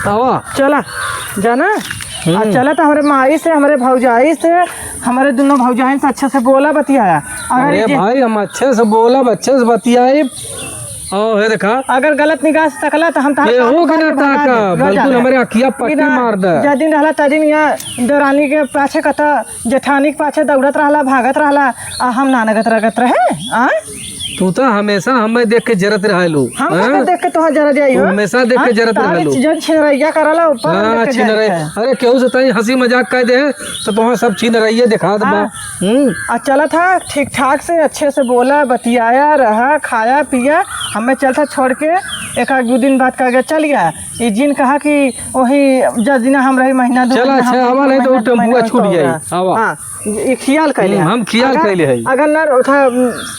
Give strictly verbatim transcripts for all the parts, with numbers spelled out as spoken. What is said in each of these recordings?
आवा। चला, जाना। हम्म। आ चला तो हमरे माई से, हमरे भौजाई से, हमरे दुनो भौजाइन से अच्छे से बोला बतियाया। अगर अरे जे भाई, हम अच्छे से बोलब, अच्छे से बतियाइब। और हे देखा, अगर गलत निगाह से तकला तो हम तहार केहू कान के ना भगा ताका, देब। बिल्कुल हमरे अखिया पट्टी मार दे। जा दिन रहला ता दिन यहाँ देवरानी के पाछे कता, जेठानी के पाछे दौड़त रहला, भागत रहला, आ हम नानगत रगत रहे, आ? तू तो हमेशा हमें देख के जरत रहेलू, हम हाँ? कब देख के तोहार जरा जाई तू हो? हमेशा देख के हाँ? जरत तारे रहेलू। जन छिनरैया करला, ऊपर हम हाँ, देख के छिनरै-, जाए हैं। अरे, केहू से तनी हंसी मजाक कर दे, तो तोहार सब छिनरैये दिखा देबा। हाँ। हम्म। आ चलत हा, ठीक ठाक से, अच्छे से बोला, बतियाया, रहा, खाया, पिया, हमें चलत हा छोड़ के, एक आध दू दिन बाद कह के चल गया। ई जिन कहा कि वही दस दिना हम रही, महीना दो चला, महीना हम अच्छा, रही, आवा नहीं तो महीना दो टेम्पुआ महीना छूट उनका जाई। होगा। आवा। हाँ, ये खियाल कैले हम्म, है। हम खियाल अगर, कैले है। अगर ना, उठा,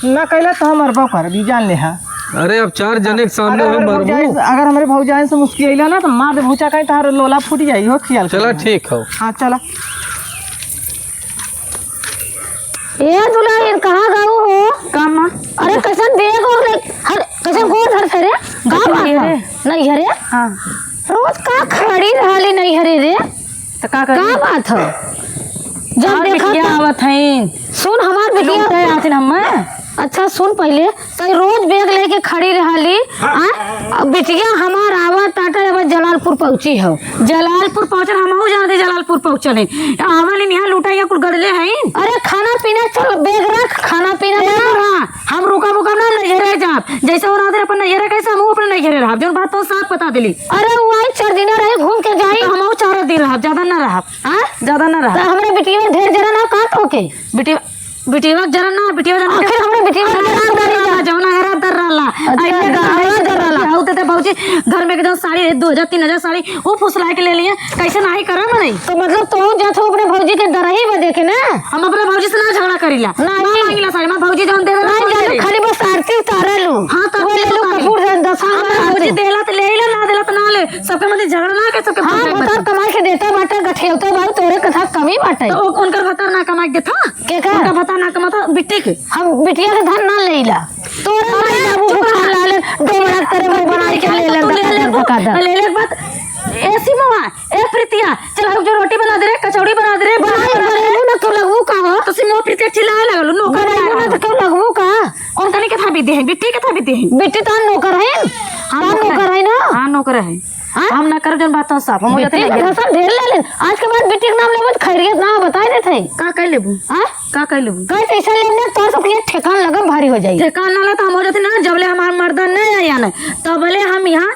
ना कैला तो हम मरबो करब, ई जान ले है। अरे, अब चार जने के सामने अगर हम हमरे मरबू। भौजाई से, अगर हमरे भौजाई से मुस्कियाइला ना तो मार दे भूचा कहीं, तार लोला फूट जाई हो, खियाल चला, कैले है। ठीक हो। हाँ, चला। ए दुल्हन, कहाँ गऊ हो? का माँ? अरे, कैसन बैग और ले, हर, कैसन गोड़ धर थे रे? का बात है? नैहरे? हाँ। रोज का खड़ी रहली नैहरे रे? तो का करी? का बात है? जब और देखा बिटिया तो आवत हईन। सुन, हमार बिटिया लूटे आथिन हम्मे। अच्छा, सुन पहिले, तो रोज बैग लेके खड़ी रहली। हाँ। आ, अब बिटिया हमार आवत ताटे, अब जलालपुर पहुँची हो। जलालपुर पहुँचल, हमहू जानते जलालपुर पहुँचल है। आवल इन यहाँ लूटा, यहाँ कुल गड़ले हैं। अरे खाना पीना, चल बैग रख, खाना पीना ए, बना। हाँ, हम रुका बुका ना, नैहरे जाब। जैसे वो रहते अपन नैहरे, कैसे हमहू अपन नैहरे रहब। जौन बात तो साफ बता देली। अरे वो आई चार दिन रहे, घूम के जाई। तो हमहू चार दिन रहब, ज्यादा ना रहब। हाँ? ज्यादा ना तो रहब। हमरे बिटिया ढेर जरा ना का तो के? बिटिया बिटिया के जरा ना, बिटिया जरा आखिर हमरे बिटिया के अरे, जरा दर रहला, जौन अहरा दर रहला। अच्छा, अइले का अहरा दर रहला। बिटिया होते थे भौजी, घर में के जौन साड़ी रहे, दो हजार, तीन हजार साड़ी, वो फुसला के ले लिए। कैसे नाही करम नहीं? तो मतलब तू जात हो अपने भौजी के दरही में देखे ना? हम अपने भौजी से ना झगड़ा करीला। नहीं। ना मांगीला साड़ी, हमार भौजी जौन दे देला, नहीं, वही जानू ले। खाली बस आरती उतारे लू। हाँ, तब वो ले ले लू, उतारे। कपूर जौन दस हाँ, हमार भौजी देला तो ले ले, ना देला तो ना ले। सबके मध्य झगड़ा ना कर, सबके हाँ, भौजी भतार मध्य। कमाई के देता बाटे, गठियौते बाबू, तोरे कथा कमी बाटे। तो ओ-, उनकर भतार ना कमाई के देता? के का? उनका भतार ना कमाता, बिट्टी के। हम बिटिया के धन ना लेला। तोरे अरे, माई बाबू चुप रहा। भूखा लाले, डोमरा तेरे मुंह बनाई के ले ले, तू ले ले, बका दे, बका दे। ले ले बात। ए सिमवा, ए प्रीतिया, चल हम जो रोटी बना दे रे, कचौड़ी बना दे रे, बना नहीं, दे रे। बनेलू ना तो लगबू का हो? तो सिमवा प्रीतिया चिल्लाए लगलू, नौकर बनेलू ना तो क्यों लगबू का? उनका नहीं कथा भी दे, बिट्टी कथा भी दे। बिट्टी तो नौकर है, हाँ, हाँ, नौकर नौकर है। है ना? हाँ, नौकर है। हाँ? हम ना करब जौन बात तो साफ, हम हो जाते बिट्टी ना के करब। धसल ढेर ले लेन। आज के बाद बिट्टी के नाम लेबो तो खैरियत ना हो, बताई देत है। का कह लेबू? हाँ? का कह लेबू? कहीं पैसा लेने तो सब ये ठेकान लगम भारी हो जाई। ठेकान ना ले तो हम हो जाते ना, जबले हमार मर्दा नहीं आया ना, तबले हम यहाँ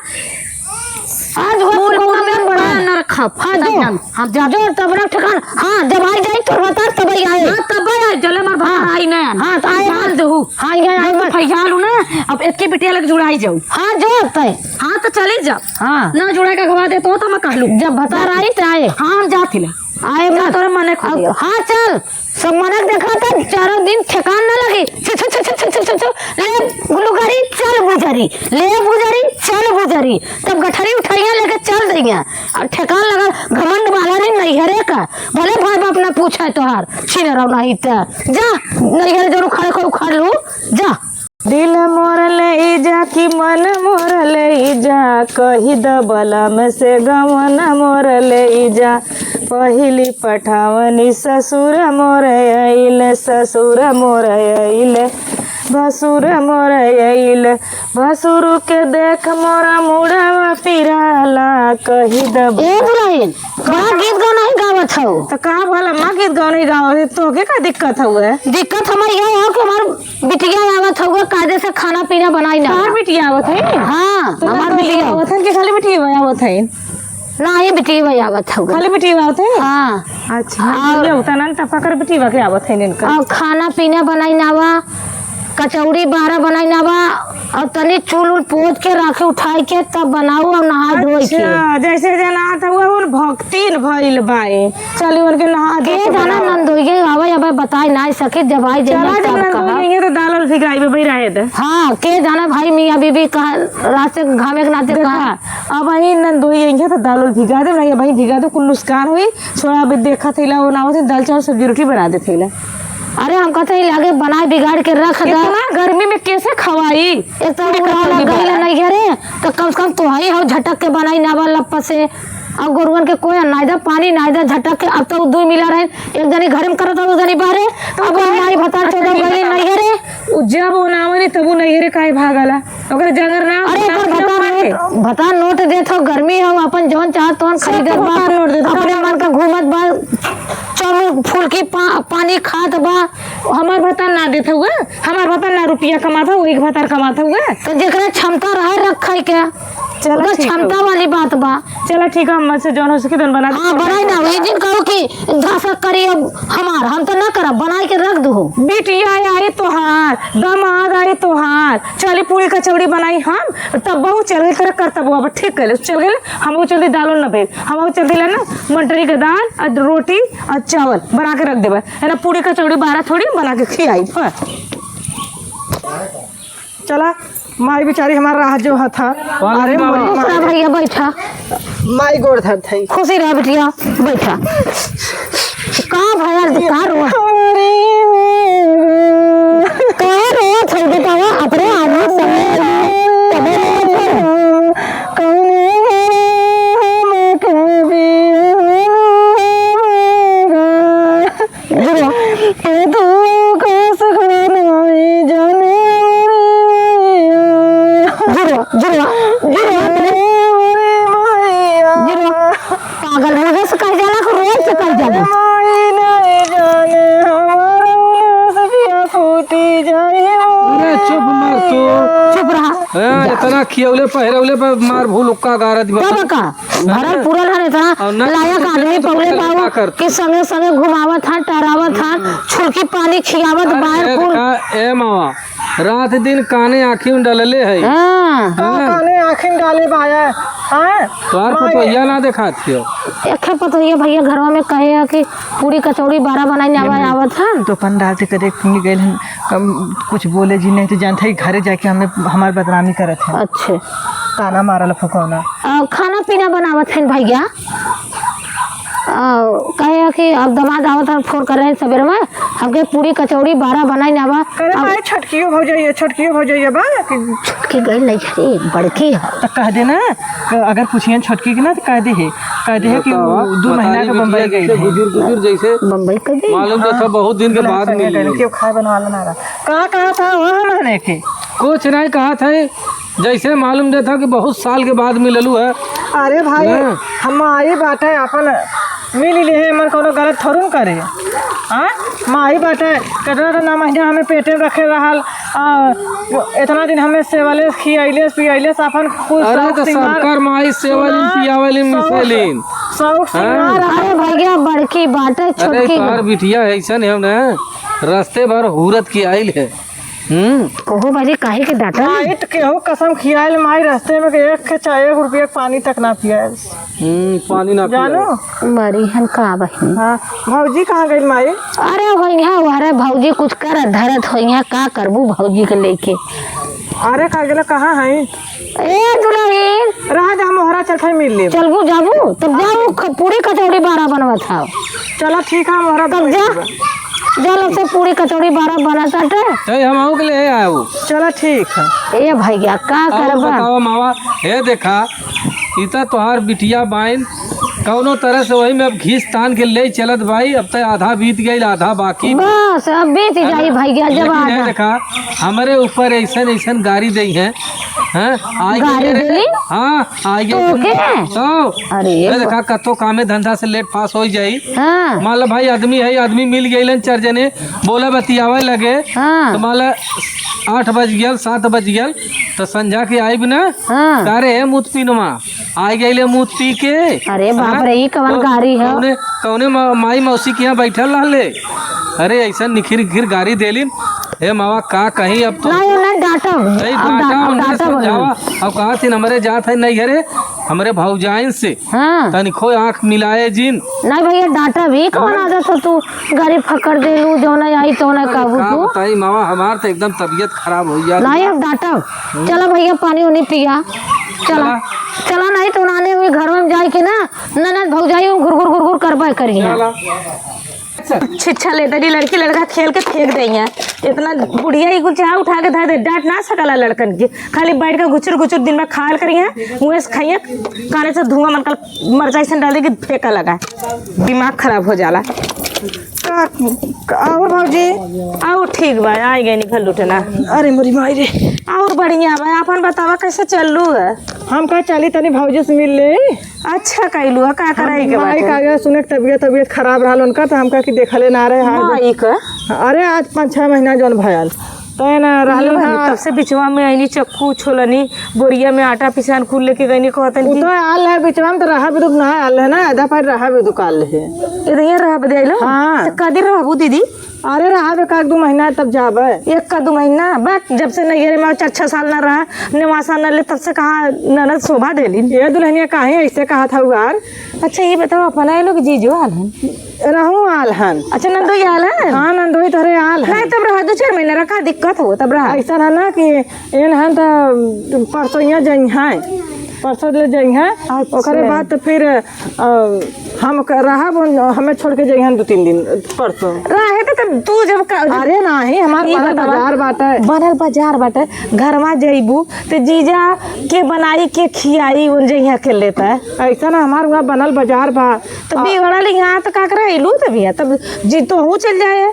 आज वो मूल कौन कौन में में बड़ा बड़ा है? ना रखब। हाँ, जो। हम, हम जा जो तब रख ठेकान। हाँ, जब आई जाई तो भतार तब आई आए। हाँ, तब आई, जले हमार भतार हाँ। आई ना। हाँ, तो आए जान मत। देहू। हाँ, ये आए जब मत। फैयाल हूँ ना, अब इतके बिटिया लग जुड़ाई जाऊ। हाँ, जो तय। हाँ, तो चली जा। हाँ। ना जुड़ा के गवा दे तो, तो मैं कहलू। जब भतार आई त आए। हाँ, हम जात हिला। आए जा मत। तोरे मने खुद अब, दिया। हाँ, चल। सब मनक देखा था, चारों दिन ठेकान ना लगी। छु, छु, छु, छु। ले गुलुगरी, चल बुजरी। ले बुजरी, चल बुजरी। तब गठरी उठरिया लेके चल देंगे। अब ठेकान लगा, घमंड वाला नहीं नैहरे का। भले भाई बाप ना पूछे तोहार, छीन रहो नहीं त। जा, नैहरे जरूर खड़े को उखाड़ लू, जा। दिल मोर ले जा कि मन मोर ले जा, कही द बलम से गवन मोर ले जा। पहिली पठावनी ससुर मोर आइल, ससुर मोर आइल, भसुर मोर आइल, भसुर के देख मोरा मुड़वा पिराला, कही द ए दुल्हन, बड़ा गीत गाना ही गावत हौ। तो का भला माँ गीत गाना ही गावत है, तो के का दिक्कत हुआ है? दिक्कत हमार यह है कि हमार बिटिया आवत हउवे, कायदे से खाना पीना बनाई ना। तोहार बिटिया आवत है? हाँ, तो हमार बिटिया आवत है कि खाली बिटिया आवत है? ना, ये बिटिया आवत हउवे। खाली बिटिया आवत है? हाँ। अच्छा, और ये होता ना, तब का कर बिटिया के आवत है इनका? और खाना पीना बनाई ना बा, कचौड़ी बारा बनाई ना बा, और तनी चूल उल पोत के राखे उठाई के तब बनाऊ और नहा धोई के। अच्छा, जैसे जनात हुआ उन भक्तिन भइल बाए। चली उनके नहा धो के के जाना बनाओ। नंदोइये आवे, अब बताई नाई सकी, जब आई जाइए चला जब तब नंदोइये कहा। ये तो दाल उल भिगाई बे भाई रहे दे। हाँ, के जाना भाई मियाँ बीबी कहा रात से घामे के नाते देखा, कहा। अब आई नंदोइये ये तो दाल उल भिगा दे, भाई भाई भिगा दे, कुल नुकसान हुई। छोड़ा अभी देखा थैला वो ना होते, दाल चावल सब्जी रोटी बना दे थैला। अरे, हम कहते हैं, लागे बनाए बिगाड़ के रख दे। इतना गर्मी में कैसे खवाई? एक तो पूरी उड़ा कचौड़ी लग गई बना। नैहरे, तो कम से कम तोहई हो झटक के बनाई ना बा लप्पा से। अब गोरुअन के कोई नाई दा पानी, नाई दा झटक के। अब तो दू मिला रहे, एक जनी घरे में करत, एक जनी बाहरे। तो अब काहे माई भतार चोदौ गई नैहरे। उ जब ओनावनी तब उ नैहरे काहे भागला? ओकर जंगर ना अरे, ओकर भतार नोट, भतार नोट देत हो, गर्मी हो, अपन जौन चाहत तौन खरीदत बा, भतार नोट देत हो। अपने मन का घूमत बा, चाउमीन फुलकी पा-, पानी खात बा। हमार भतार ना देत हुआ, हमार भतार ना रुपया कमात हुआ, एक भतार कमात हुआ। तो जेकरा क्षमता रहे रख खाई के, चला ओकर ठीक है। क्षमता वाली बात बा। चला ठीक है, हम से जौन हो सके तौन बना दे। हाँ, बनाई ना, वही दिन कहो कि धसा करी अब हमार, हम तो ना करब, बनाई के रख दू। बिटिया आई तोहार, दामाद आई तोहार, चली पूरी कचौड़ी बनाई हम, तब बहू चल गई, तेरा करतब अब ठीक कर ले, चल गई, हम वो चल दी दालो न भेल, हम वो चल दी ना, मटरी के दाल और रोटी और चावल बना के रख देबे, है ना, पूरी कचौड़ी बारह थोड़ी बना के खियाई, हाँ। चला, माई बेचारी हमार राह जो हथा। अरे माई, माई। भैया बैठा। माई गोड़ धरत हई। खुशी रह बिटिया, बैठा। का भयल, का रो? अरे, का रो, छोड़ दे, का अपने आदमी समय तबे रो। कौने हम कभी जुड़वा। ए तू का सुखवा नाई जाने रे भैया। जुड़वा, जुड़वा, जुड़वा। ए मोरे भैया। जुड़वा। पागल हो गए, से कह जाला, को रोज से कह जाला। माई नाई जाने हमारा उलस पिया फूटी जाई हो। अरे चुप मर तू। चुप रहा। ए, इतना खियौले पहिरौले पर मार भूल उक्का गारत बा। तब का? भरल पुरल हन, इतना और ना लायक कुछ आदमी तो पौले पता बाऊ का करते। के संगे संगे घुमावत हन, टहरावत हन, हम्म। छुड़की पानी खियावत अरे बाहर ए कुल। का, ए मावा, रात दिन काने आँखी में डलले है। हाँ। का हाँ। काने आँखी में डाले बाया, हाँ? तोहार माई। पतोहिया ना देखात हियो। एक है पतोहिया भैया घरवा में कहे है कि पूरी कचौड़ी बारह बनाई नावा नहीं, आवत हन। तो पंडाल ते करे के गइल हन, कम कुछ बोले जी नहीं तो जानते ही घरे जाके हमें, हमार बदनामी करत है। अच्छे। ताना मारल फुकौना। आ, खाना पीना बनावत हन भैया। आ, कहे कि अब दामाद आवत हन, फोन कर रहे हैं सवेरे में, हमके पूरी कचौड़ी बारह बनाई ना बा। करे अब भाई, छोटकियो भौजैया, छोटकियो भौजैया बा कि छोटकी गई नहीं है, बड़की है। तो कह देना, अगर पूछियन छोटकी के ना तो कह दे है, कह दे है कि बतावा, वो दू महीना के बम्बई गई है। गुजुर गुजुर जैसे बम्बई कब गई? मालूम तो हाँ। सब बहुत दिन के बाद मिली। क्यों खाए बनवा लेना रहा। का कहा था वहाँ रहने के? कुछ नहीं कहा था। जैसे मालूम देत ह कि बहुत साल के बाद मिललू है। अरे भाई, हाँ। हम माई बाटे अपन मिल लिए, मन कोनो गलत थोड़ू करे। हाँ, माई बाटे, कितना तो नौ महीना हमें पेटे में रखे रहल, आ, इतना दिन हमें सेवले, खियैले, पियैले, अपन कुल अरे शौक तो सिंगार, सबकर माई सेवलिन, सुना, पियावलिन, शौक, मिसेलिन। शौक हाँ। सिंगार। अरे भैया, बड़की बाटे, अरे छोटकी तोहार बा। बिटिया ऐसन है ना, रस्ते भर हूरत की आइल है। हम्म। ओहो बाजी, काहे के डांटल? माई त केहू कसम खियाइल, माई रस्ते में के एक के चाहे एक रुपया के पानी तक ना पियाइल। हम्म, पानी ना जानो? पियाइल। मरी हन का बहिन? हाँ, भौजी कहाँ गइल माई? अरे वही है, अरे भौजी कुछ करत धरत होई है, का करबू भौजी के लेके? अरे का गेला, कहाँ है? ए दुलहिन। रहा दे, हम ओहरा चलत हई मिल लेब। चलबू जाबू? तब जाओ, ख-, पूरी कचौड़ी बारह बनवत हव। चला ठीक है, हम ओहरा तब जा। जा, लो से पूरी कचौड़ी बारह बना चाटे। चल, हम आऊ के ले आऊ। चला ठीक है। ए भैया, का और करबा? बताओ मावा, हे देखा, ई त तोहार बिटिया बाइन, कौनो तरह से वही में अब घीस तान के ले चलत बाई। अब त आधा बीत गइल, आधा बाकी बा। बस, अब बीत जाई हाँ, भैया, जब लेकिन हे आधा। देखा, हमरे ऊपर ऐसन ऐसन गारी देई हैं, हैं? आई गारी गई रे। देली? हाँ, आई गई। तो के? तो? अरे ये ये बा- देखा, कतो कामे धंधा से लेट पास हो जाई। हाँ। मान ला भाई, आदमी है, आदमी मिल गइलन चार जने, बोला बतियावे लगे। हाँ। तो मान ला आठ बज गया, सात बज गया, तो संझा के आइब ना। हाँ। का रे, हे मुत पीनवा, आ गइले मुत पी के। अरे बाप हाँ? रे, ई कवन तो गारी है? कौने, कौने मा-, माई मौसी के यहाँ बैठल रहले? अरे ऐसा निखिर निखिर गारी देलिन। हे मावा का कहीं अब तो। नहीं, नहीं, डांटब। नहीं, अब डांटा, डांटा, उनके डांटा बोलो। समझावा। अब कहाँ से हमरे जात है नहीं घरे, हमरे भौजाइन से। हाँ। तनिको आँख मिलाए जिन। नहीं भैया, डांटब, ई कवन हाँ। आदत हो तू? गारी फकर देलू, जौना आई तौना अरे काबू का तू। बताई मावा, हमार तो एकदम तबीयत खराब हो गया। नहीं, अब डांटब। हम्म। चला भैया, पानी उनी पिया। चला। चला। चला, नहीं तो नाने हुई घर में जाए के ना, ननद भौजाई घुर घुर घुर घुर करबे करिए। चला। छिच्छा लेते नहीं, लड़की लड़का खेल के फेंक देइहैं। इतना बुढ़िया ही कुछ यहाँ उठा के धर दे, डांट ना सकला लड़कन के। खाली बैठ के गुचुर गुचुर दिन में खाल करिहैं, मुँह से खाइए, काने से धुआं मन कर मरचाई से डाल दे कि फेंका लगा, दिमाग खराब हो जाला। का, का, और भौजी? आओ ठीक बा, आ गए निकल लुटना। अरे मोरी माई रे। और बढ़िया बा, आपन बतावा कैसे चललू है? हम का चली तनी भौजी से मिल ले। अच्छा कइलू है, का हम कराई के माई बाटे? का गया सुने के तबियत, तबियत खराब रहल उनका, तो हमका कि देखले ना रहे हाल। माई का? अरे आज पाँच छह महीना जौन भयल, तो ना रहल ये ना। तब से बिचवा में आईनी चक्कू छोलनी, बोरिया में आटा पिसान कुल लेके गईनी, कहतन उ कि तो आल है बिचवा में, तो रहा भी दुख ना आल है ना, आधा पैर रहा भी दुख आल है। इधर रहा बदे आइलो? हाँ। तो कदी रहबू दीदी? अरे रहब एक आध दू महीना तब जाबे। एक का दू महीना? बस जब से नैहरे में चार छह साल ना रहा, नेवासा न ले, तब से कहाँ ननद शोभा देली। ये दुल्हनिया काहे ऐसे कहा था उगार? अच्छा ये बताओ, अपना ये लोग जीजो आल हन? रहू आल हन। अच्छा नंदोई आल हन? हाँ नंदोई तोहरे आल हन। नहीं तब रहा दो चार महीना रहा, दिक्कत हो तब रहा। ऐसा रहा ना कि एन हन तो परसों यहाँ जइहैं, परसों ले जइहैं। अच्छा। ओकरे बाद तो फिर अ, हम क-, रहब, हमें छोड़ के जइहन दू तीन दिन, परसों। रहे तो तब तू जब का-, जब अरे नाही, हमार ई बनल बतावा, बाजार बाटे। बनल बाजार बाटे, घरवा जइबू, त जीजा के बनाई के खियाई, उन जइहा के लेता। ऐसा ना, हमार हुआ बनल बाजार बा। त आ- बिगड़ल यहाँ त का करे अइलू तब यहाँ? तब जी तोहू चल जाए।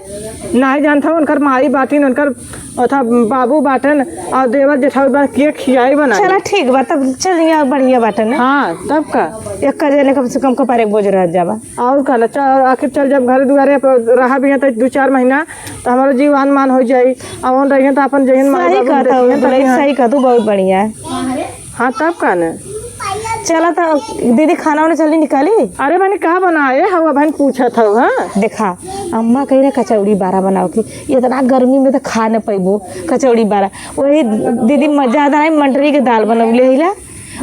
नाही जानत हूँ, उनकर माई बाटिन, उनकर अथा बाबू बाटन और देवर जेठाऊ बा, के खियाई बनाई। चला ठीक बा, तब चल यहाँ बढ़िया बाटन। हाँ, तब का? एक का जने कम से कम कपार एक बोझ रह जाबा। और का ना, च-, आखिर चल जब घर दुआरे पर रहा भी है तो दो चार महीना तो हमारा जीव आन मान हो जाई। अब उन रहिए तो अपन जहिन माई सही बाबू कहता देखिए हूँ, तो दुल्हन, यहाँ। सही कहतू, बहुत बढ़िया है। हाँ, तब का ना? चला तो दीदी, खाना वाना चली निकाली। अरे बहनी, का बनाए हवा बहन, पूछत हव? हाँ, देखा, अम्मा कही ना कचौड़ी बारा बनाओ की, इतना गर्मी में तो खा न पैबो कचौड़ी बारा। वही दीदी म-, ज्यादा नहीं, मटरी के दाल बनौले हिला,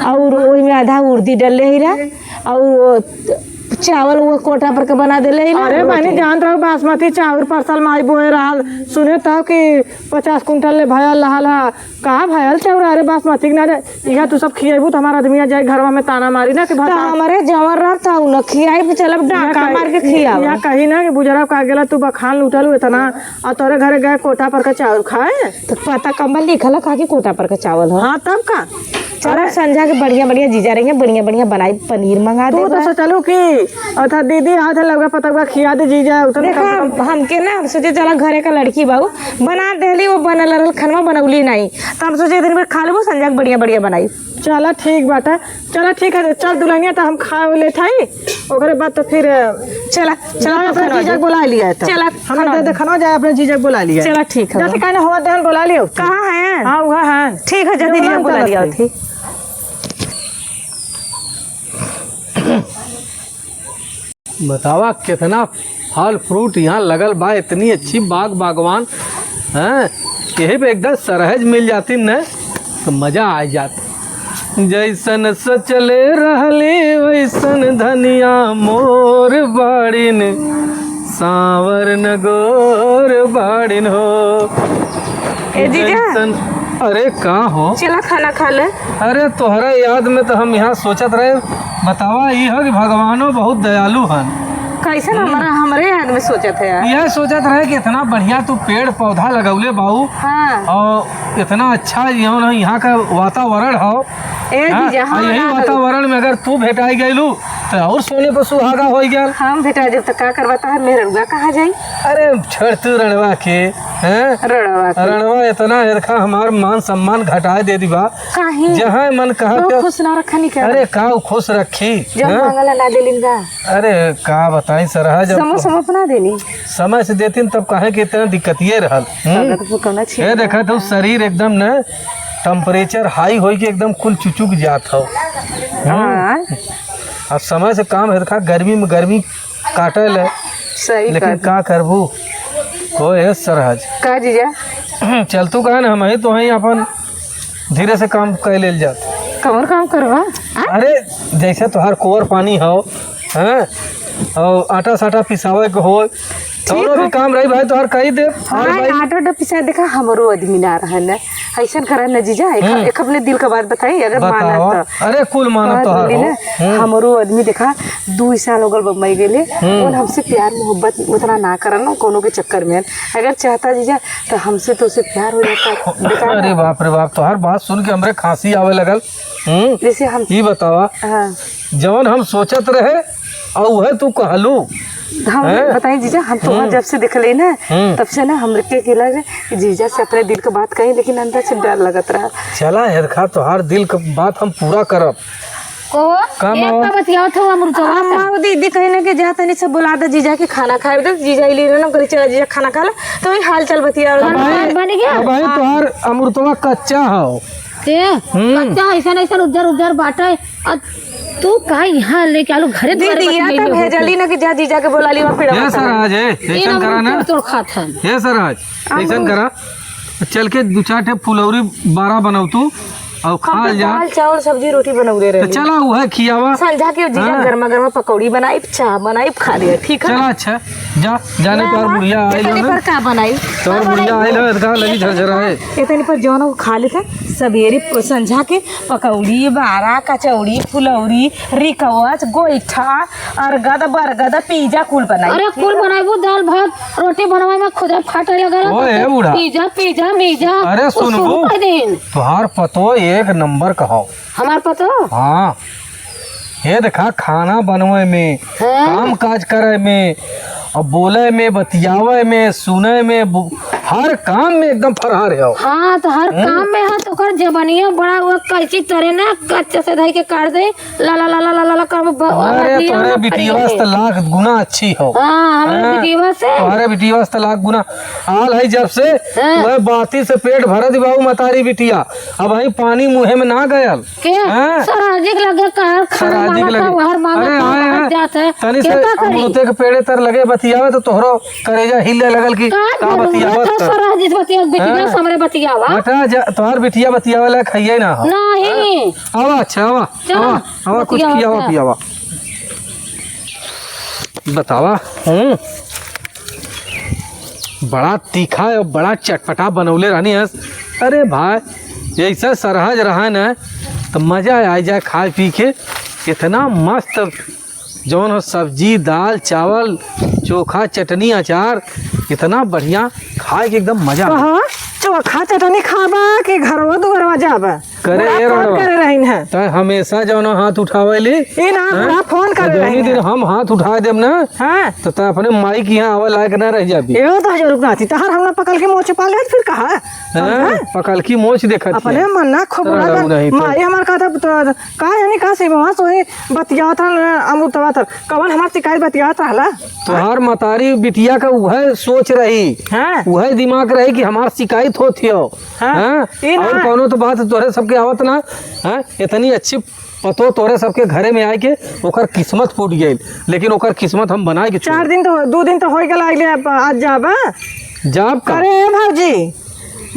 और वही में आधा उर्दी डलले हिला, और वो चावल वो कोटा पर के बना देले हिला, अरे रोटी। बहनी, जानत रहो बासमती चाउर परसल माई बोए रहल, सुने तो कि पचास कुंटल ले भयल रहल हा। का भयल चाउर? अरे बासमती के ना जाए, इहा तू सब खियेबू तो हमार आदमिया जाए घरवा में ताना मारी ना कि तो भता- हमारे जवन रहब तो न खियाई, चलब डाका मार के खियावा। या कही ना कि बुजरा का गेला तू बखान लूटल इतना, और तोरे घरे गए कोटा पर का चाउर खाए। तो पता कम बा लिखल का कि कोटा पर का चावल हो। हाँ, तब का? चलो, अरे। संझा के बढ़िया बढ़िया जीजा रहिए, बढ़िया बढ़िया बनाई, पनीर मंगा तू तो देबा। सोचलू कि अथा दीदी हाथ लगा पतवा खिया दे जीजा, उतना देखा, कम से कम। हमके ना, हम सोचे चला घरे का लड़की बाऊ बना देली, वो बनल रहल खनवा बनौली नहीं, तो हम सोचे दिन भर खा लेबो, संझा के बढ़िया बढ़िया बनाई। चला ठीक बाटे, चला ठीक है, चल दुल्हनिया तो हम खा ले थाई, ओकरे बाद तो फिर चला, चला जा, अपने खाना जीजा दे। बुला लिया है तो। चला, हम खाना दे दे। खाना जाए, अपने जीजा बुला लिया है। चला ठीक है। जाते कहने हुआ देहन बुला लियो। कहाँ है? हाँ, वहाँ है। ठीक है, जल्दी जो जीजा बुला लिया थी। बतावा कितना फल फ्रूट यहाँ लगल बा, इतनी अच्छी बाग बागवान, हैं? यही पे एकदम सरहज मिल जाती न, तो मजा आ जात। जैसन सचले रहली वैसन धनिया मोर बाड़िन, साँवर न गोर बाड़िन हो। ए जीजा। जैसन, अरे का हो? चला खाना खा ले। अरे तोहरा याद में तो हम यहाँ सोचत रहे, बतावा ई हो कि भगवानो बहुत दयालु हन। कैसन हमारा, हमरे याद में सोचत है यार। यह सोचत रहे कि इतना बढ़िया तू पेड़ पौधा लगौले बाऊ। हाँ। और इतना अच्छा यहाँ, यहाँ का वातावरण हो। ए हाँ, जीजा, हाँ, आ यही ना वातावरण में अगर तू भेटाई गइलू, तो और सोने पर सुहागा हो गया। हम भेटा जब तक का करवा, तहार मेहरुआ कहाँ जाई? अरे, छोड़ तू रणवा के, हैं? रणवा के। रणवा इतना हिरखा हमार मान सम्मान घटाए दे दिबा। काहे? जहाँ मन कहा तो के खुश ना रखा नहीं क्या? अरे, का खुश रखी? जब हैं? मांगला ना देलिन का? अरे, का बताई सरहा, जब समोसा अपना देनी। समय से देतीन तब काहे के इतना दिक्कतिये रहल। हम्म? अगर तो कौनो छीन ए, देखा तो शरीर एकदम न temperature high होई के एकदम कुल चुचुक जात हो। हम्म? हाँ। अब समय से काम है, देखा गर्मी में गर्मी काटे ले। सही लेकिन कहत। का करबू? हो ए सरहज। का जीजा? चल तू कहा ना, हम ही तो हैं अपन धीरे से काम कर लेल जात। कौन काम करवा? आ? अरे जैसे तोहार कोर पानी हो, हैं? और आटा साटा पिसावे के हो, ठीक कौनो भी है। काम रही भाई तोहार कही दे। और हाँ, भाई आटा उटा पिसा देखा, हमरो आदमी ना रहे न, अइसन करा न जीजा, एक, हम्म। एक अपने दिल का बात बताई, अगर माना बतावा। तो। अरे, कुल मानब तोहार बोली हो। ना, हम्म। हमरो आदमी देखा, दुइ साल हो गल बम्बई गेले, हम्म। उन हमसे प्यार मोहब्बत उतना ना करन, कोनो के चक्कर में। अगर चाहता जीजा, तो हमसे तो उसे प्यार हो जाता। बता ना। अरे बाप रे बाप, तोहार बात सुन के हमरे खांसी आवे लगल। हम्म। जैसे हम ई बतावा, हाँ। जवन हम सोचत रहे, और वह तू कहलू। हम हैं? बताई जीजा, हम तोहार हम्म। जब से देखले ना, हम्म। तब से ना हमरे के अकेला रे जीजा से अपने दिल के बात कही, लेकिन अंदर से डर लगत रहा। चला, हेरखा, तोहार दिल के बात हम पूरा करब। को? का एक माँ? का बतियावत हो, अमृतवा से? माँ, दीदी कहीं ना कि जा, तनी से बुला दे जीजा के खाना खाए दे। जीजा इली ना, कहली, "चला जीजा, खाना खा ले।" तो वही हाल चाल बतिया। खाना बन गया? अब भाई तोहार अमृतवा कच्चा हो। के? हम्म। कच्चा ऐसन, ऐसन उज्जर, उज्जर बाटे। आ तू का यहाँ लेके आलू घरे दुआरे दीदी, बतियाई या तो में भेजली होके। ना कि जा जीजा के बोला ली, वहाँ पीड़ा ये बता सर रहा। आज है, ये ऐसन ना करा ना। तोड़ खात है। ये सर आज, अब ऐसन करा, चल के दो चार ठे फुलौरी बारा बनाऊ तू, और खा हम तो जा। दाल, चावल, सब्जी, रोटी बनौले तो रहे। चला, वह खियावा। संझा के जीजा हाँ। गर्मा गर्मा पकौड़ी बनाई, चाह बनाई, खा लिया, ठीक है? चला, अच्छा, जा, जाने मैं तोहर बुढ़िया आइल इतने हो ना। पर का बनाई? तोहर बुढ़िया आइल हो, इतना लगी झरझराए। इतने पर जौन वो खा लेते, सवेरे प-, संझा के पकौड़ी, बारा, कचौड़ी, फुलौरी, रिकवच, गोइठा, अरगद, बरगद, पिज्जा कुल बनाई। अरे, कुल बनाई, वो दाल भात, रोटी बनवाए में खुदे फाटे लगल। ओए, बूढ़ा। पिज्जा, पिज्जा, मिज्जा। अरे, वो सुनबू? शुरू कर देन। तोहार पतो एक नंबर कहाओ। हमार पतो? हाँ। ये देखा, खाना बनवे में, हाँ? काम काज करे में, और बोले में, बतियावे में, सुने में, बु-, हर काम में एकदम फरहर है। हाँ, तो हर हम्म। काम में है, तो ओकर जबनिया बड़ा हुआ, कैंची तरे ना, कच्चा से धई के काट दे, ला, ला, ला, ला, ला, ला, कर ब-, अरे, बतिया तोहरे ना बिटिया करिए। से लाख गुना अच्छी हो। हाँ, हमारे हाँ, बिटिया से। तोहरे बिटिया से लाख गुना। आल है जब से, हाँ। वह बाती से पेट भरत बाऊ मतारी बिटिया। अब वही पानी मुँहे में ना गयल। के? हाँ? सराजिक लगे कहर खाना सराजिक मांगत लगे। है, वहर मांगत अरे, है, हाँ, वहर हाँ। जात है। तनी के से का करी? अमरूदे के पेड़े तर लगे बतियावे तो तोहरो करेजा हिले लगल कि का का जरूरत बतियावत है है? सराजिक बतिया, बिटिया हाँ। से हमरे बतियावा? बेटा, जा, तोहार बिटिया बतियावे लायक है ही ना हो। नहीं। आवा, अच्छा, आवा, चल, आवा, आवा, कुछ बतियावा, खियावा, चल। पियावा। बतावा, हम्म। बड़ा तीखा है, बड़ा चटपटा बनौले रहनी हस। अरे भाई, ऐसा सरहज रहा न, तो मजा आ जाए खाए पी के। इतना मस्त, जौन हो सब्जी, दाल, चावल, चोखा, चटनी, अचार, इतना बढ़िया खाए के एकदम मजा आ। कहा, चोखा चटनी खाबा कि घरवा दुआरवा जाबा? करे बुढ़ा ए फोन रोड़वा। करे रहिन है। तै हमेशा जौन हाथ उठावे ले। ई ना, हाँ? बुढ़ा फोन करे तो जौनी रहिन दिन है। हम हाथ उठा देब ना, हाँ। तो तै अपने माई के यहाँ आवे लायक ना रह जाबी। एहो तो जरूर ना थी। तहार हमरा पकल के मोछ पा ले, फिर कहा? हाँ, समझा? पकल की मोछ देखत अपने है। मन ना खूब तोरा उड़ा रहू कर। नहीं तो। माई हमार कहा था, तो का जानी का से वहाँ सोए बतियावत रहल, अमरूद तवा तर। कवन हमार शिकायत बतियावत रहला? तोहार मतारी बिटिया का उहे सोच रही, हाँ। उहे दिमाग रही कि हमार शिकायत होत हियो। हाँ, हाँ? ई ना। और कौनो तो बात तोहरे सबके आवत ना, हाँ? इतनी अच्छी पतो तोहरे सबके घरे में आए के ओकर किस्मत फूट गइल, लेकिन ओकर किस्मत हम बनाए के छोड़। चार दिन तो, दो दिन तो होई गल आइले, अब आज जाबा? जाब का? अरे भौजी,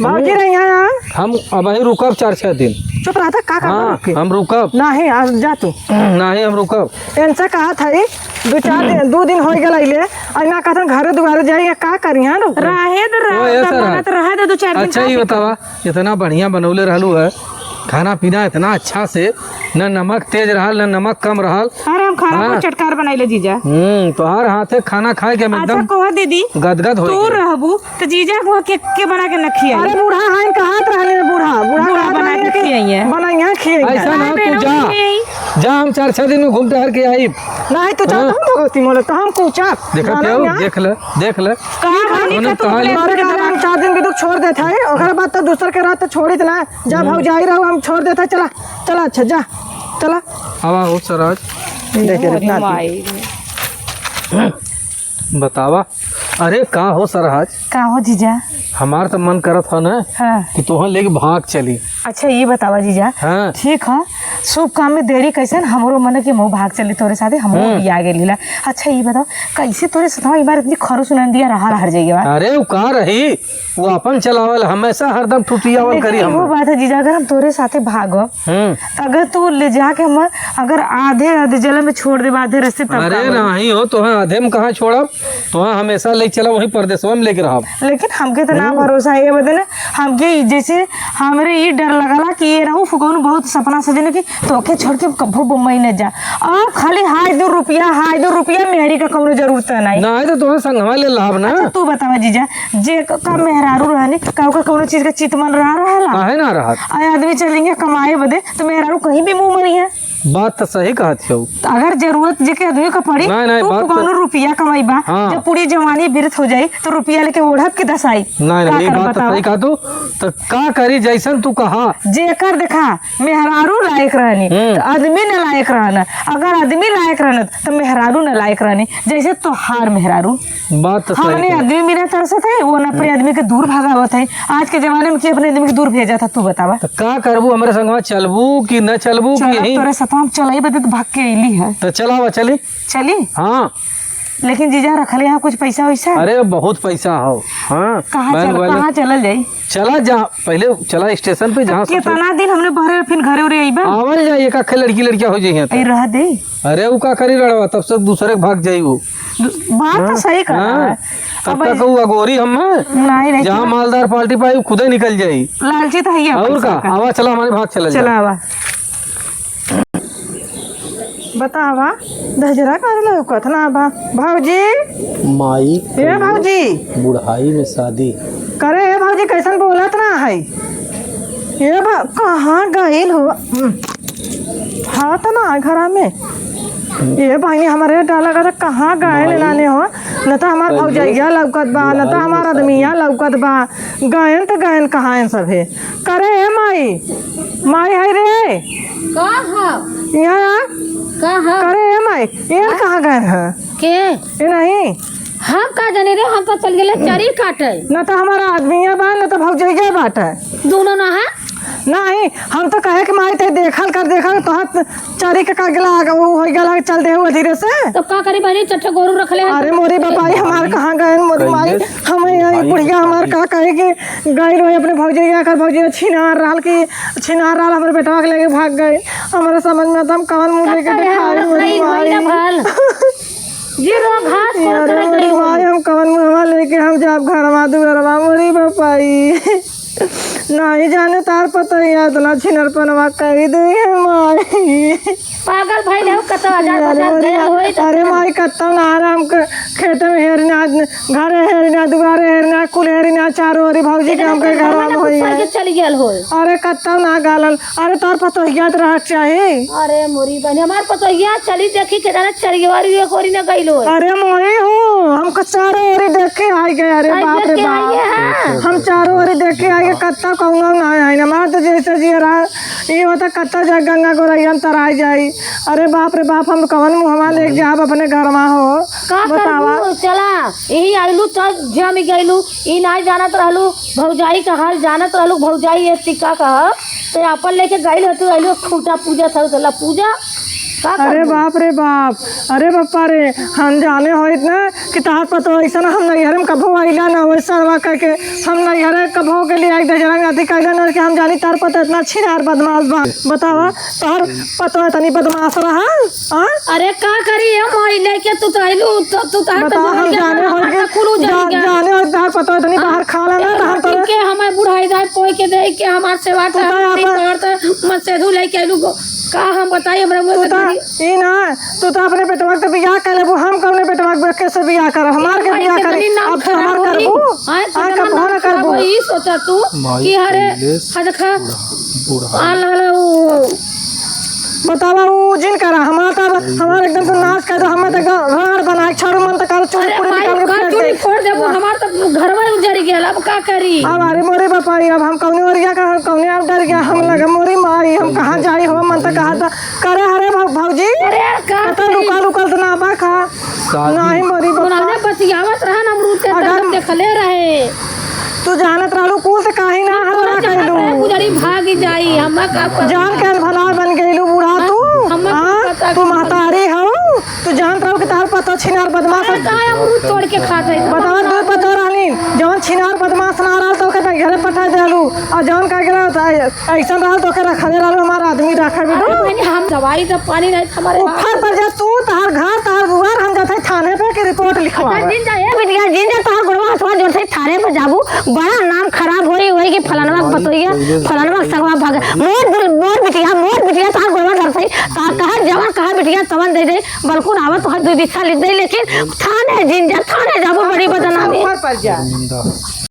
भौजी हम, रही हैं। हम अबही रुकब चार छह दिन। चुप रहा था, का, का हाँ, रुके? हम रुकब। नहीं, आज जा तू। नहीं, हम रुकब। इनसे कहा था, ई दो चार दिन, दो दिन होई गल आइले, और ना कहत घरे दुआरे जाई, या का करी, हाँ, रुक। रहे दे, रहे ओ, दे, ऐसा रहा। मना तो रहे दे, दो चार दिन अच्छा, का ये दिक्कत? बतावा, इतना बढ़िया बनौले रहलू है, खाना पीना इतना अच्छा से, न नमक तेज रहल, न नमक कम रहल। अरे, हम खाना हाँ। बहुत चटकार बनाइले, जीजा। हम्म, तोहार हाथे खाना खाए के हम अच्छा, एकदम कहो दीदी, गदगद हो तू गए। रहबू, तो जीजा को के, के बना के न खियाई? अरे, बूढ़ा हाइन कहत रहले, बूढ़ा, बूढ़ा बूढ़ा कहत बना रहले के कि खियाइए। बनाइए, खियाइए। ऐसा ना, अरे, तू जा। रुक गई। जा, हम चार छह दिन में घूम टहर के आई। नहीं, तू जा, हाँ। हम भगवती मोले, तो हम पूछा। देखा, जाना क्यों? ना। देख ले, देख ले। का ठीक है, हानि उन्होंने का तू कहा ले। अरे, हम चार दिन के तो छोड़ देता है, ओकरा बाद तो दूसर के रात तो छोड़ित ना। जा, हम्म। भौजाई रहो, हम छोड़ देता है, चला, चला, अच्छा, जा, चला। आवा हो सरहज। देख रे, अरे नाती। माई। बतावा। अरे, का हो सरहज? का हो जीजा? हमार तो मन करत ह ना हाँ। कि तोहन लेके भाग चली। अच्छा, ये बतावा जीजा। हाँ। ठीक है, शुभ काम में देरी कैसन, हमरो मन के मुँह भाग चली तोरे साथे, हमरो हम्म। बिया गेली ला। अच्छा, ई बताओ, कैसे तोरे साथवा ई बार इतनी खरो सुनंदिया रहा हर जइया बा? अरे, उ का रही? वो अपन चलावल, हमेशा हरदम ठुठियावल लेकिन करी हम। एगो बात है जीजा, अगर हम तोरे साथे भागब, हम्म। अगर तू ले जाके हम, अगर आधे, आधे जले में छोड़ देबा, आधे रस्ते, तब अरे का होई? नहीं हो, तोहे आधे में कहाँ छोड़ब? तोहे हमेशा ले चलब, वहीं परदेसवा में लेके रहब। लेकिन हमके तो ना हम्म। भरोसा है, ये बदे ना, हमके ई जैसे, हमरे ई डर लगला कि ये रहू फुकौन बहुत सपना सजने की, तोके छोड़ के कभो बम्बई न जा। और खाली हाय दो रुपया, हाय दो रुपया, मेहरी का कौनो जरूरत नहीं। नहीं तो तोहे संगवा ले लाभ ना। अच्छा, तू बतावा जीजा, जे क-, का मेहरारू रहनी, का ओकर कौनो चीज का चित मन रहा रहला? काहे ना रहत? आ आदमी चलेंगे कमाए बदे, तो मेहरारू कहीं भी मुँह मरी है। बात तो सही कहत हो। तो अगर जरूरत जेके आदमी का पड़ी, नहीं, नहीं, तो बात तो कौनो रुपया कमाई बा। हाँ। जब पूरी जवानी बिरथ हो जाई, तो रुपया लेके ओढ़ब के दसाई। नहीं, नहीं, का ये करब बात तो बतावा? सही कहा तू। तो का करी, जैसन तू कहा। जेकर देखा, मेहरारू लायक रहनी, हम्म। तो आदमी न लायक रहना। अगर आदमी लायक रहना, तो मेहरारू न लायक रहनी। जैसे तोहार मेहरारू। बात तो सही हमने कहा। आदमी बिना तरसत है, वो न अपने हम्म। आदमी के दूर भगावत है। आज के जमाने में के अपने आदमी के दूर भेजा था, तू बतावा। तो का करबू, हमरे संगवा चलबू कि न चलबू कि चलत यहीं? तोरे साथ हम चलाई बदे तो भाग के अइली है। तो चलावा, चली। चली? हाँ। लेकिन जीजा रखले यहाँ कुछ पैसा वैसा? अरे बहुत पैसा हो। हाँ, कहाँ बैंक चल-, वाले। कहाँ चलल जाई? चला जा, पहले चला स्टेशन पे, जहाँ सबसे कितना दिन हमने भरे, फिर घरे उरे अइबा? आवल जाई, एक आखे लड़की लड़किया हो जाई हैं तो। ए, रह दे। अरे उ का करी रड़वा, तब से दूसरे के भाग जाई वो। दू-, बात तो हाँ, सही कहा हाँ। है। तब अब तक उ अगोरी हम हैं। नहीं, नहीं, जहाँ चला। मालदार पार्टी पाई, उ खुदे निकल जाई। लालची तो है ही और अपन का? सबका। आवा, चला, हमारे भाग चला चला जाए। आवा। बतावा, दहिजरा का लौकत ना बा। भौजी। माई ए भौजी। बुढ़ाई में शादी। करे ए भौजी, कैसन बोलत ना है? ए भा-, कहाँ गइल हो? हम्म। हाँ, तो ना घरा में। ए बहिनी, हमारे डाला का कहाँ गइल माई। लाने हो? न तो हमार पहले भौजैया लौकत बा, न तो बुढ़ाई में हमार शादी। आदमिया लौकत बा। गयन तो गयन कहाँ हैं सभे? करे ए माई, माई है रे। का ह? यहाँ आ। का ह? करे ए माई, ये हाँ? कहाँ गए हैं? के? ये नहीं। हम का जाने रे, हम तो चल गेले चरी काटे। न तो हमारा आदमिया बा, न तो भौजैया बाटे। दोनों ना है? नहीं, हम तो कहे कि माई ते देखल कर, देखल तोहर चरी के का गेला, वो हो गेला, चल दे हुआ धीरे से। तो का करी बहनी, चट्ठे गोरू रखले हैं। अरे मोरी बापाई, हमार कहाँ गए मोरी माई? पहले हम यहाँ बुढ़ाई बुढ़िया हमार होती। का कहे कि गइल होई अपने भौजैया कर, भौजैया छिनार रहल कि छिनार रहल, हमरे बेटवा के लेके भाग गइल। हमरे समझ में तो हम कवन मुँह लेके कत्ता है दिखाई हमारा मोरी सही होई ना माई। भल। जी रो घास को अरे कर मोरी गई। माई, हम कवन मुँहवा लेके हम जाब घरवा दुआरवा मोरी बापाई। नहीं जाने तार पतोहिया इतना छिनरपनवा करी दे है माई। पागल भइल हो, कतौ हजार अरे पचास मोरी गया माई, होई तो अरे का? माई, कत्ता ना आराम कर, खेते में हेरना, घरे हेरना, दुआरे हेरना, कुल हेरना, चारों ओरी भौजी के इतना हमके तो घरवा में होई है। चली गयल होई। अरे कत्ता ना गालन, अरे तोर पतोहिया तो रहक चाही। अरे मोरी बहनी, हमार पतोहिया चली देखी के जाने चरियवा रे कोरी न गइल होई। अरे मोरी हो, हमको चारों ओरी देख के आई गए। अरे आई बाप देख रे के आई बाप। है। हम चारों ओरी देख के आई गए, कत्ता कौनो ना आई। हमार तो जैसे जियरा, ये होता कत्ता जा गंगा गोरैया में तराई जाई। अरे बाप रे बाप, हम कवन मुँहवा लेके जाब अपने घरवा हो? का बतावा। करबू? चला, यही आइलू तब जम गइलू, ई नाई जानत रहलू, भौजाई का हाल जानत रहलू, भौजाई ये टिक्का का ह, तो आपन लेके गइल हो, तू आइलू खूंटा पूजा था, चला पूजा, का अरे करबू? बाप रे बाप, अरे बापा रे, हम जाने होइत ना कि तहार पतो ऐसा ना, हम नैहर में कभो आइला ना, वैसा करके हम नैहर कभो के लिए आई दजरा में अति कैला ना कि हम जानी तार पतो इतना छिनार बदमाश बा। बतावा, तोहर पतोह तनी बदमाश रहा, हाँ? अरे का करी ए माई, लेके तू तो आइलू, तो तू तो हर बतावा, हम जाने हो कि कुलू जान जान, गया। जाने हो तार पतोह तनी हाँ? बाहर खा लेना, तो हम तो ठीक है, हमार बुढ़ाई जाए, कोई के दे के हमार सेवा तू तो कर, आप तोहर तो मसेधू लेके आइलू गो। का हम बताई, हमरा मुँह तू से तो बोली। ई ना, तू तो अपने बेटवा के बियाह कर लेबू, हम कौने बेटवा के कैसे बियाह करब? हमार के भाई बियाह के करी, तनी नाम अब तो हमार खराब होई। करबू? हाँ, तो हाँ, जमा कब नाम ना खराब करबू? होई, ई सोचा तू माई कि अरे, पहले हद खा, बूढ़ा, बूढ़ा। आ ला ला, वो बतावा, उ जिन करा, हमार तब, हमार एकदम से नाश कर दो, हमार तक राड़ बना के छाड़ू मन तक चूड़ी अरे पूरी माई, निकाल के का फेंक चूड़ी दे। फोड़ देबू, हमार तो घरवा उजड़ गया, अब का करी? अब अरे मोरे बापा, अब हम कौने ओरिया का, कौने आप डर गया, हम लगे मोरी माई, हम कहाँ जाई हो, मन तो कहा था, करे हरे भौ-, भौजी, अरे यार, का पता करी? लुका लुकल तो ना बा का? शादी। नहीं मोरी बापा। उन्होंने बतियावत रहा ना, अमरूद से अगर तरफ देखले रहे। तू जानत रहलू कुल त काहे ना हल्ला कइलू? पुजारी भाग जाई, हम का कर जान के भला बन गइलू, छिनार बदमाश। अरे, कहाँ अमरूद तोड़ के खात है? बतावा, दूध बता रहली, जवन छिनार बदमाश ना रहल, तो ओके तो घरे पठा देलू, और जवन का गिरा, तो ऐसन रहल, तो ओके रखले रहलू, हमार आदमी रखे बिना। अरे, बहनी, हम दवाई तो पानी नहीं, हमारे ऊपर पर जा तू, तहार घर, तहार दुआर, हम जाते थाने पे के रिपोर्ट लिखवा। अच्छा, जिन जा, ए बिटिया, जिन जा, तहार गोड़वा हथवा जोर से थाने पे जाबू, बड़ा नाम खराब होई, होई कि फलानवा के बतोइया, फलानवा के संगवा भागे। मोर दिल, मोर बिटिया, मोर बिटिया, तहार गोड़वा धर से, ता-, कहा जवन, कहा बिटिया, तवन दे दे, बलकुन आवा, तोहर दुई बिस्सा लिख दे, लेकिन थाने जिन जा, थाने जाबू, बड़ी बदनामी। ऊपर पर जा।